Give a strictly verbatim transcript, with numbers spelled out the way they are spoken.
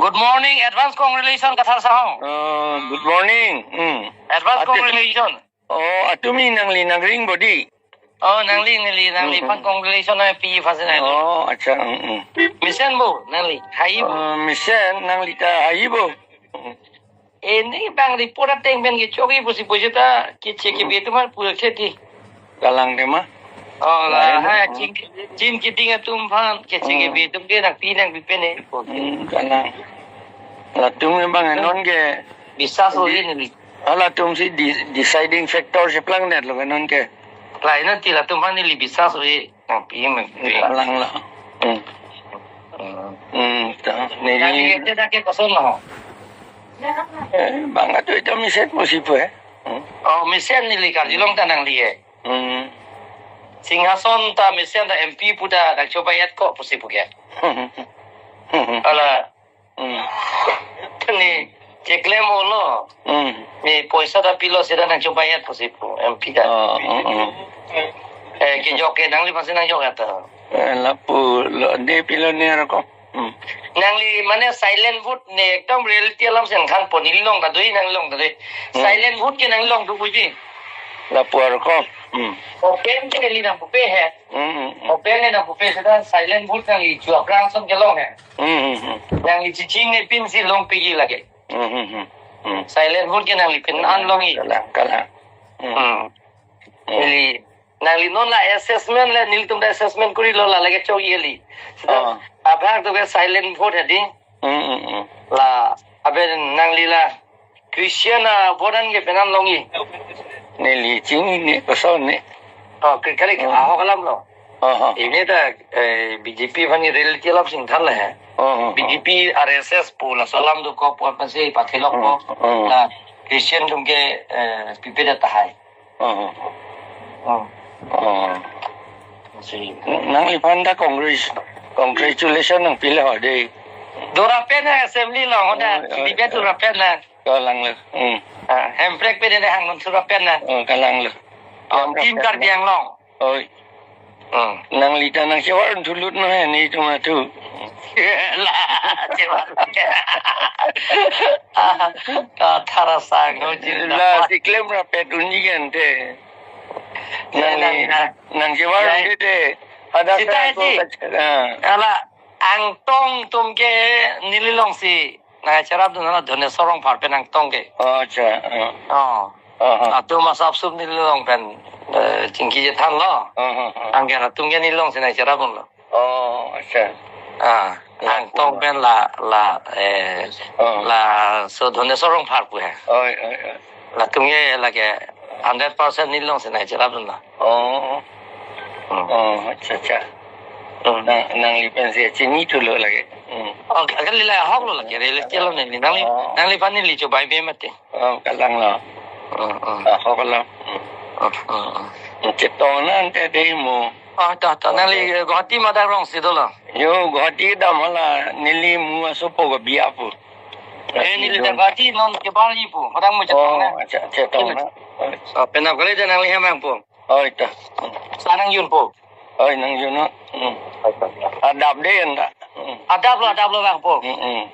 Good morning, advance congratulations, Kathar Sahong. Uh, good morning. Hmm. Advance Ate- congratulations. Oh, atumi nangli nangring bodi. Oh, nangli, neli, nangli Hmm, phan hmm. congratulations nangpi first na. Oh, acha. Hmm, hmm. Mesen bo, nangli, hai bo. Uh, mesen nangli ta hai bo. Hmm. Ini bang report ateng pen kechoki pusi pusi ta keche kebe atum aphan pura kheti. Kalang tema. Oh, la, Lain, ha, hmm. chin, chin keding atum aphan keche Hmm. kebe atum ke nangpi nangpi pen e. Hmm, kalang. Latum bang non ke Bisa so di- ini. Halatum si de-, deciding factor si plang net lo non ke. Lain nanti latum aphan neli bisa so di. Nangpi nangpi. Kalang lo. Hmm. Hmm. Hmm, ta. Neli Nangli ete dak ke koson lo. Eh, bang atu itu mesen pusi pu, eh. Hmm. Oh, mesen neli karjulong ta nangli e. Hmm. Singhason ta mesen ta M P pu ta nangchobai-et ko pusi pu ke. Hmm. Hala. Hmm. Ni cheklem olo. Hmm. Ni poisa ta pilo seta nangchobai-et pusi pu M P ta. Oh, hmm, hmm. Eh, kejok ke nangli pasi nangjok ata. Eh, lapu lo de pilo ne roko. Hmm. Nangli mane silent vote ne ekdom reality alam si nangthan po, neli along ta do-i, nangli along ta do-i. Hmm. Silent vote ke nangli along do puji. Lapu arkom. Hmm. Open ke neli nangpupe he. Hmm, hmm, hmm. Open ke nangpupe seta silent vote nangli chu aphrang ason kelong he. Hmm, hmm, hmm. Nangli chiching ne pinsi longpiji lake. Hmm, hmm, hmm. Hmm. Silent vote ke nangli pin an long-i. Kalang, kalang. Hmm. Hmm. Hmm. Neli Nangli non la assessment le, nelitum ta assessment kori lo la lake chok eli. Seta Ah. abang tu ke silent vote hedi. Hmm, hmm, hmm. La, abe nangli la Christian a vote an ke penan long-i. Neli chini ne koson ne. Oh, ke kali Hmm. ahok alam lo. Oh, oh. Ini ta, eh, B J P aphan ni reality alam si nangthan le he. Oh, oh, oh. B J P R S S pu laso alam dokok pu aphan si pathilok po. Hmm, hmm. La Christian atum ke, eh, pipe ta tahai. Oh. Oh. Oh. Si. Nangliphan ta congrats, congratulation nangpi le ho de. Dora pen na assembly along, hoda, Oh, oh, debate oh. dora pen na. Kalang lo. Hmm. Ah, Hemprek pen na hang non dora pen na. Oh, kalang lo. Oh, Hemprek Team pen Karbi na. Anglong. Oi. Hmm. Nangli ta nangchevar thulut no he netum atu. La, chevar. Kathar Sahong, oh, jin La, dapat. Si klem rapet unji kan te. Ya, Nangli, na, na. Nangchevar Ya. Unji te. Ada Sita sa ko eti. Kac-, ah. Ala, Angtong atum ke neli along si nangcherap dun la Dhoneswar Rongphar pen Angtong ke. Oh, acha. Ah. Oh. Aha. Atum asap sup neli along pen, eh, chingki chethan lo. Aha, aha. Anke atum ke neli along si nangcherap lo. Oh, acha. Ah, Ya, Angtong pura. Pen la, la, eh, Oh. Laso Dhoneswar Rongphar pu he. Oi, oi, oi. Latum ke lake hundred percent neli along si nangcherap lo. Oh. Hmm. Oh, acha, acha. Hmm. Nang, nangli pen si chini thulo lake. Hmm. Oh, kali la ahok lo lake, reality lo neli. Nangli, Oh. Nangliphan neli chobai be mati. Oh, kalang lo. Hmm, hmm. Ahok lo. Hmm. Hmm, hmm, hmm. Chetong nang te dei mo. Oh, to, to, nangli, eh, Guwahati ma dak rong si dolo. Yo, Guwahati dam hala, neli mu asopo ke biapo. Eh, neli dak Guwahati non kebar ji pu. Padang mu chetong Oh, na. Acha, chetong na. Oh, penap kali te nangli hem ang pu. Oi, ta. Sa nangjun po. Oi, nangjun no. Hmm. Adap de anta. Hmm. Adap lo, adap lo bang po. Hmm, hmm.